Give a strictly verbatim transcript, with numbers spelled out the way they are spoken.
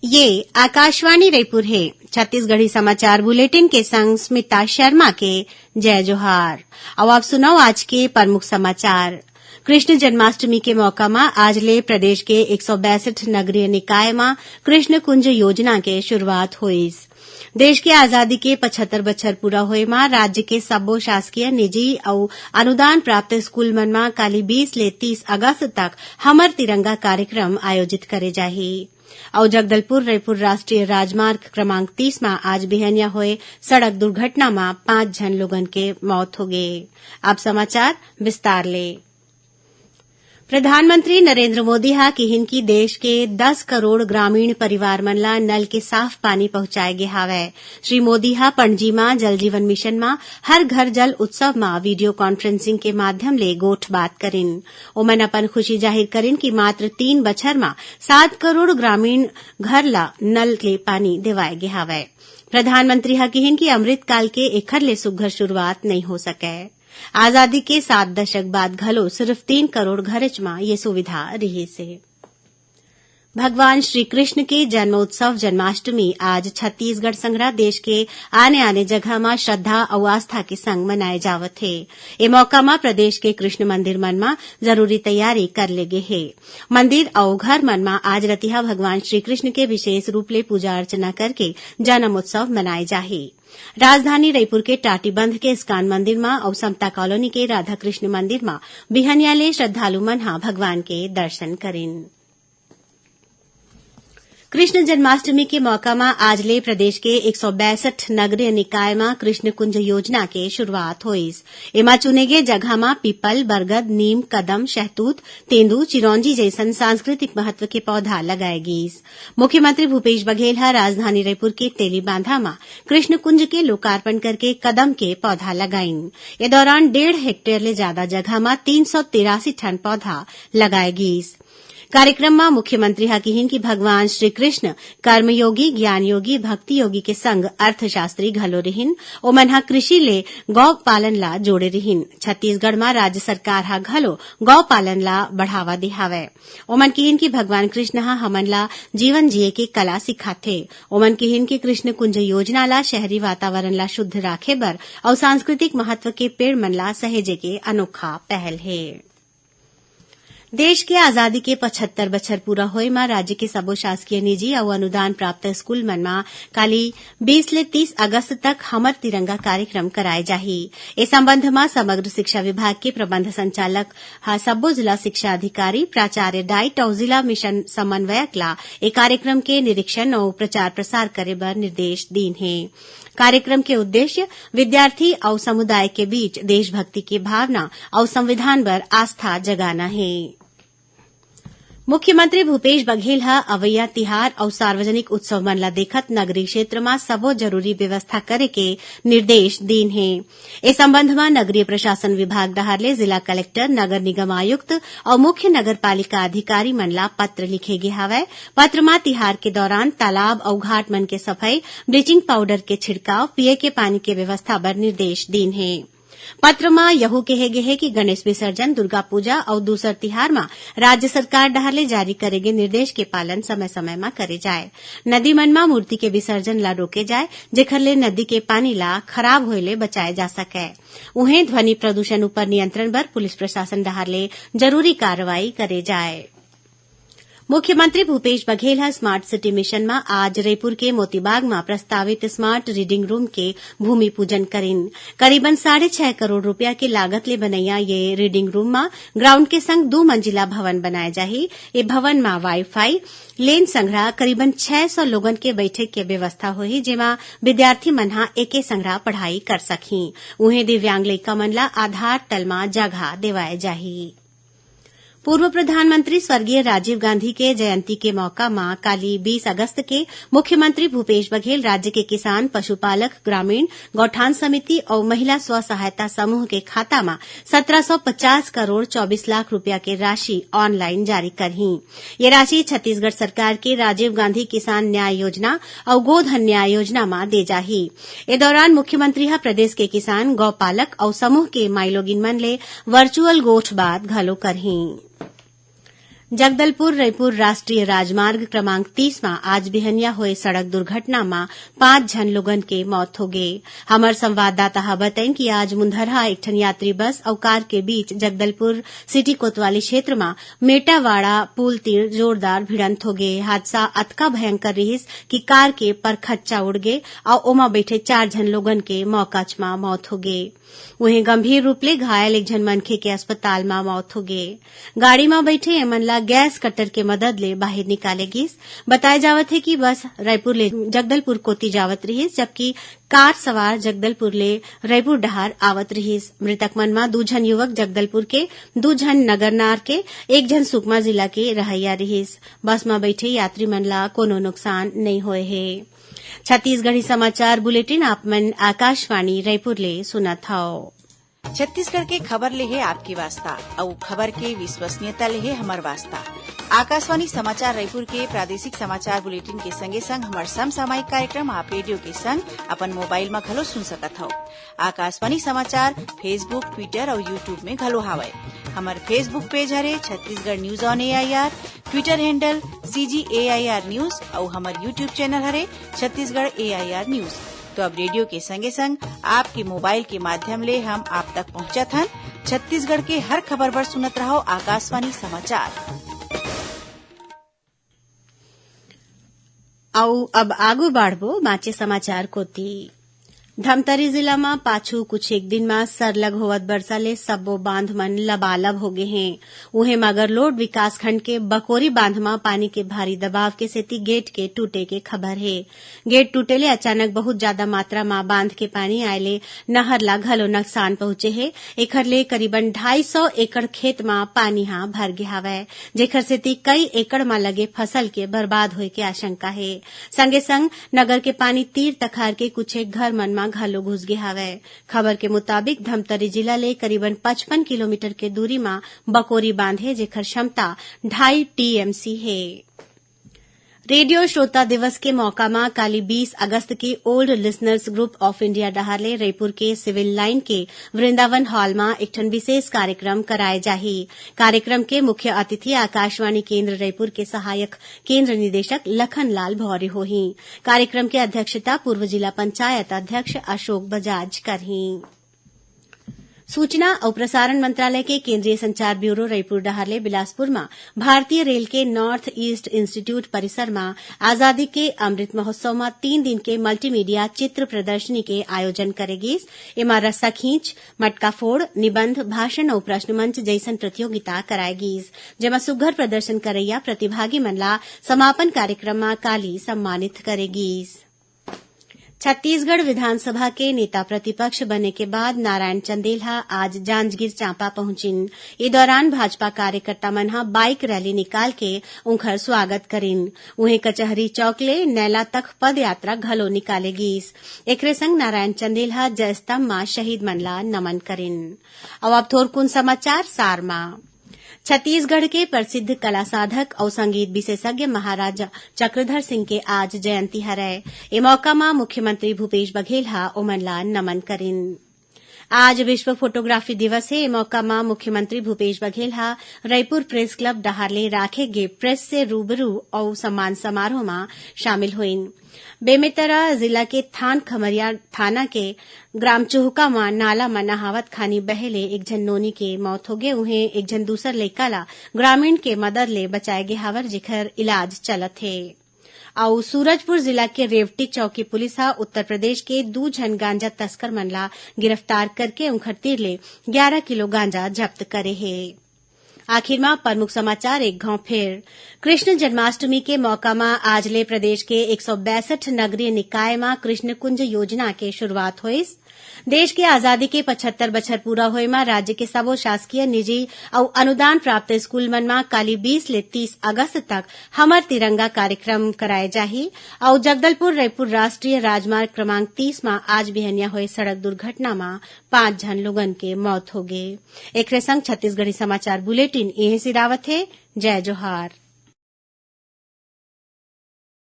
ये आकाशवाणी रायपुर हे। छत्तीसगढ़ी समाचार बुलेटिन के संग स्मिता शर्मा के जय जोहार। अब आप सुनव आज के प्रमुख समाचार। कृष्ण जन्माष्टमी के मौका म आज ले प्रदेश के एक सौ बैसठ नगरीय निकाय म कृष्ण कुंज योजना के शुरुआत होइस। देश के आजादी के पचहत्तर बछर पूरा होए म राज्य के सब्बो शासकीय, निजी अउ अनुदान प्राप्त स्कूल मन म काली बीस ले तीस अगस्त तक हमर तिरंगा कार्यक्रम आयोजित करे जाही। अउ जगदलपुर रायपुर राष्ट्रीय राजमार्ग क्रमांक तीस म आज बिहनिया होए सड़क दुर्घटना म पांच झन लोगन के मौत होगे। अब समाचार विस्तार ले। प्रधानमंत्री नरेंद्र मोदी ह किहिन कि देश के दस करोड़ ग्रामीण परिवार मन ल नल के साफ पानी पहुंचाए गे हावय। श्री मोदी ह पणजी म जल जीवन मिशन म हर घर जल उत्सव म वीडियो कॉन्फ्रेंसिंग के माध्यम ले गोठ बात करिन। ओमन अपन खुशी जाहिर करिन कि मात्र तीन बछर म सात करोड़ ग्रामीण घर ल नल ले पानी देवाए गे हावय। प्रधानमंत्री ह किहिन कि अमृतकाल के एखर ले सुघ्घर शुरुआत नइ हो सकय। आजादी के सात दशक बाद घलो सिर्फ तीन करोड़ घरेच म ये सुविधा रिहिस हे। भगवान श्री कृष्ण के जन्मोत्सव जन्माष्टमी आज छत्तीसगढ़ संघरा देश के आने-आने जगह म श्रद्धा अउ आस्था के संग मनाए जावत हे। ए मौका म प्रदेश के कृष्ण मंदिर मन म जरूरी तैयारी कर ले गे हे। मंदिर अउ घर मन म आज रतिहा भगवान श्री कृष्ण के विशेष रूप ले पूजा अर्चना करके जन्मोत्सव मनाए जाही। राजधानी रईपुर के टाटीबंध के इस्कान मंदिर म अउ समता कॉलोनी के राधा कृष्ण मंदिर म बिहनिया ले श्रद्धालु मन ह भगवान के दर्शन करिन। कृष्ण जन्माष्टमी के मौका म आज ले प्रदेश के एक सौ बैसठ नगरीय निकाय म कृष्ण कुंज योजना के शुरुआत होइस। एमा चुने गे जगह म पीपल, बरगद, नीम, कदम, शहतूत, तेंदू, चिरौंजी जइसन सांस्कृतिक महत्व के पौधा लगाए गीस। मुख्यमंत्री भूपेश बघेल ह राजधानी रईपुर के तेलीबांधा म कृष्ण कुंज के लोकार्पण करके कदम के पौधा लगाइन। ए दौरान डेढ़ हेक्टेयर ले जादा जगह म तीन सौ तिरासी ठन पौधा लगाए गीस। कार्यक्रम म मुख्यमंत्री ह किहिन कि भगवान श्री कृष्ण कर्मयोगी, ज्ञानयोगी, भक्ति योगी के संग अर्थशास्त्री घलो रिहिन। ओमन ह कृषि ले गौ पालन ला जोड़े रिहिन। छत्तीसगढ़ म राज्य सरकार ह घलो गौ पालन ला बढ़ावा दे हावय। ओमन किहिन कि भगवान कृष्ण ह हमन ला जीवन जिए के कला सिखाथे। ओमन किहिन कि कृष्ण कुंज योजना ला शहरी वातावरण ला शुद्ध राखे बर अउ सांस्कृतिक महत्व के पेड़ मन ला सहेजे के अनोखा पहल हे। देश के आजादी के पचहत्तर बछर पूरा होए म राज्य के सबो शासकीय, निजी अउ अनुदान प्राप्त स्कूल मन म काली बीस ले तीस अगस्त तक हमर तिरंगा कार्यक्रम कराए जाही। ए संबंध म समग्र शिक्षा विभाग के प्रबंध संचालक ह सब्बो जिला शिक्षा अधिकारी, प्राचार्य डाइट अउ जिला मिशन समन्वयक ला ए कार्यक्रम के निरीक्षण अउ प्रचार प्रसार करे बर निर्देश दीन हे। कार्यक्रम के उद्देश्य विद्यार्थी अउ समुदाय के बीच देशभक्ति के भावना अउ संविधान बर आस्था जगाना हे। मुख्यमंत्री भूपेश बघेल ह अवइया तिहार अउ सार्वजनिक उत्सव मन ल देखत नगरीय क्षेत्र म सबो जरूरी व्यवस्था करे के निर्देश दीन हे। ए संबंध म नगरीय प्रशासन विभाग डहार ले जिला कलेक्टर, नगर निगम आयुक्त अउ मुख्य नगर पालिका अधिकारी मन ल पत्र लिखे गे हवय। पत्र म तिहार के दौरान तालाब अउ घाट मन के सफई, ब्लीचिंग पाउडर के छिड़काव, पीए के पानी के व्यवस्था बर निर्देश दीन हे। पत्र म यहू कहे गे हे कि गणेश विसर्जन, दुर्गा पूजा अउ दूसर तिहार म राज्य सरकार डहार ले जारी करे गे निर्देश के पालन समय-समय म करे जाए। नदी मन म मूर्ति के विसर्जन ला रोके जाए, जेखर ले नदी के पानी ला खराब होए ले बचाए जा सकय। उहें, ध्वनि प्रदूषण ऊपर नियंत्रण बर पुलिस प्रशासन डहार ले जरूरी कार्रवाई करे जाए। मुख्यमंत्री भूपेश बघेल ह स्मार्ट सिटी मिशन म आज रईपुर के मोतीबाग म प्रस्तावित स्मार्ट रीडिंग रूम के भूमि पूजन करिन। करीबन साढ़े छह करोड़ रुपया के लागत ले बनइया ये रीडिंग रूम म ग्राउंड के संग दू मंजिला भवन बनाए जाही। ए भवन म वाईफाई, लेन संघरा करीबन छह सौ लोगन के बैठक के व्यवस्था होही, जेमा विद्यार्थी मन ह एके संघरा पढ़ाई कर सकही। उहें, दिव्यांग लइका मन ल आधार तल म जगह देवाए जाही। पूर्व प्रधानमंत्री स्वर्गीय राजीव गांधी के जयंती के मौका म काली बीस अगस्त के मुख्यमंत्री भूपेश बघेल राज्य के किसान, पशुपालक, ग्रामीण, गौठान समिति अउ महिला स्व सहायता समूह के खाता म सत्रह सौ पचास करोड़ चौबीस लाख रुपया के राशि ऑनलाइन जारी करही। ये राशि छत्तीसगढ़ सरकार के राजीव गांधी किसान न्याय योजना अउ गोधन न्याय योजना म दे जाही। ए दौरान मुख्यमंत्री ह प्रदेश के किसान, गौपालक अउ समूह के माईलोगिन मन ले वर्चुअल गोठबात घलो करही। जगदलपुर रईपुर राष्ट्रीय राजमार्ग क्रमांक तीस म आज बिहनिया होए सड़क दुर्घटना म पांच झन लोगन के मौत होगे। हमर संवाददाता ह बतइन कि आज मुंधरहा एक ठन यात्री बस अउ कार के बीच जगदलपुर सिटी कोतवाली क्षेत्र म मेटावाड़ा पुल तीर जोरदार भिड़ंत होगे। हादसा अतका भयंकर रिहिस कि कार के परखच्चा उड़ गे अउ ओमा बइठे चार झन लोगन के मौकाच म मौत होगे। उहें, गंभीर रूप ले घायल एक झन मनखे के अस्पताल म मौत होगे। गाड़ी म बइठे एमन ला गैस कटर के मदद ले बाहिर निकाले गिस। बताय जावत हे कि बस रईपुर ले जगदलपुर कोति जावत रिहिस, जबकि कार सवार जगदलपुर ले रईपुर डहार आवत रिहिस। मृतक मन म दू झन युवक जगदलपुर के, दू झन नगरनार के, एक झन सुकमा जिला के रहइया रिहिस। बस म बइठे यात्री मन ला कोनो नुकसान नइ होय हे। छत्तीसगढ़ी समाचार बुलेटिन आप मन आकाशवाणी रईपुर ले सुनत हव। छत्तीसगढ़ के खबर ले हे आपके वास्ता, अउ खबर के विश्वसनीयता ले हे हमर वास्ता। आकाशवाणी समाचार रईपुर के प्रादेशिक समाचार बुलेटिन के संगे संग हमर समसामयिक कार्यक्रम आप रेडियो के संग अपन मोबाइल म घलो सुन सकत हव। आकाशवाणी समाचार Facebook, Twitter अउ YouTube में घलो हावय। हमर Facebook पेज हरे Chhattisgarh news on AIR, Twitter handle CG AIR news अउ हमर YouTube चैनल हरे छत्तीसगढ़ एआईआर न्यूज। तो अब रेडियो के संगे संग आपके मोबाइल के माध्यम ले हम आप तक पहुंचत हन। छत्तीसगढ़ के हर खबर बर सुनत रहव आकाशवाणी समाचार। अउ अब आगू बाढ़बो बांचे समाचार कोति। धमतरी जिला म पाछू कुछ एक दिन म सरलग होवत बरसा ले सब्बो बांध मन लबालब हो गे हें। उहें, मगरलोड विकासखंड के बकोरी बांध म पानी के भारी दबाव के सेती गेट के टूटे के खबर हे। गेट टूटे ले अचानक बहुत जादा मात्रा म बांध के पानी आए ले नहर ला घलो नुकसान पहुंचे हे। एखर ले करीबन ढाई सौ एकड़ खेत म पानी ह भर गे हावय, जेखर सेती कई एकड़ म लगे फसल के बर्बाद होए के आशंका हे। संगे संग नगर के पानी तीर तखार के कुछ एक घर मन म घलो घुस गे हावय। खबर के मुताबिक, धमतरी जिला ले करीबन पचपन किलोमीटर के दूरी म बकोरी बांध हे, जेखर क्षमता ढाई टीएमसी हे। रेडियो श्रोता दिवस के मौका म काली बीस अगस्त के old listeners group of India डहार ले रईपुर के सिविल लाइन के वृंदावन हॉल म एक ठन विशेष कार्यक्रम कराए जाही। कार्यक्रम के मुख्य अतिथि आकाशवाणी केंद्र रईपुर के सहायक केंद्र निदेशक लखन लाल भौर्य होही। कार्यक्रम के अध्यक्षता पूर्व जिला पंचायत अध्यक्ष अशोक बजाज करही। सूचना अउ प्रसारण मंत्रालय के केंद्रीय संचार ब्यूरो रईपुर डहार ले बिलासपुर म भारतीय रेल के नॉर्थ ईस्ट इंस्टीट्यूट परिसर म आजादी के अमृत महोत्सव म तीन दिन के मल्टीमीडिया चित्र प्रदर्शनी के आयोजन करे गीस। एमा रस्सा खींच, मटका फोड़, निबंध, भाषण अउ प्रश्न मंच जइसन प्रतियोगिता कराए गीस, जेमा सुघ्घर प्रदर्शन करइया प्रतिभागी मन ला समापन कार्यक्रम म काली सम्मानित करे गीस। छत्तीसगढ़ विधानसभा के नेता प्रतिपक्ष बने के बाद नारायण चंदेल ह आज जांजगीर चांपा पहुंचिन। ए दौरान भाजपा कार्यकर्ता मन ह बाइक रैली निकाल के उंखर स्वागत करिन। उहें, कचहरी चौक ले नैला तक पदयात्रा घलो निकाले गीस। एकरे संग नारायण चंदेल ह जय स्तंभ म शहीद मन ला नमन करिन। अउ अब थोरकुन समाचार सार म। छत्तीसगढ़ के प्रसिद्ध कला साधक अउ संगीत विशेषज्ञ महाराज चक्रधर सिंह के आज जयंती हरय। ए मौका म मुख्यमंत्री भूपेश बघेल ह ओमन ला नमन करिन। आज विश्व फोटोग्राफी दिवस हे। ए मौका म मुख्यमंत्री भूपेश बघेल ह रईपुर प्रेस क्लब डहार ले राखे गे प्रेस से रूबरू अउ सम्मान समारोह म शामिल होइन। बेमेतरा जिला के थान खमरिया थाना के ग्राम चुहका म नाला म नहावत खानी बहे ले एक झन नोनी के मौत होगे। उहें, एक झन दूसर लइका ला ग्रामीण के मदद ले बचाए गे हावर, जेखर इलाज चलत हे। अउ सूरजपुर जिला के रेवटी चौकी पुलिस ह उत्तर प्रदेश के दू झन गांजा तस्कर मन ला गिरफ्तार करके उंखर तीर ले ग्यारा किलो गांजा जब्त करे हे। आखिर म प्रमुख समाचार एक घांव फेर। कृष्ण जन्माष्टमी के मौका म आज ले प्रदेश के एक सौ बैसठ नगरीय निकाय म कृष्ण कुंज योजना के शुरुआत होइस। देश के आजादी के पचहत्तर बछर पूरा होए म राज्य के सबो शासकीय, निजी अउ अनुदान प्राप्त स्कूल मन म काली बीस ले तीस अगस्त तक हमर तिरंगा कार्यक्रम कराए जाही। अउ जगदलपुर रईपुर राष्ट्रीय राजमार्ग क्रमांक तीस म आज बिहनिया होए सड़क दुर्घटना म पांच झन लोगन के मौत होगे। एकरे संग छत्तीसगढ़ी समाचार बुलेटिन इहें सिरावत हे। जय जोहार।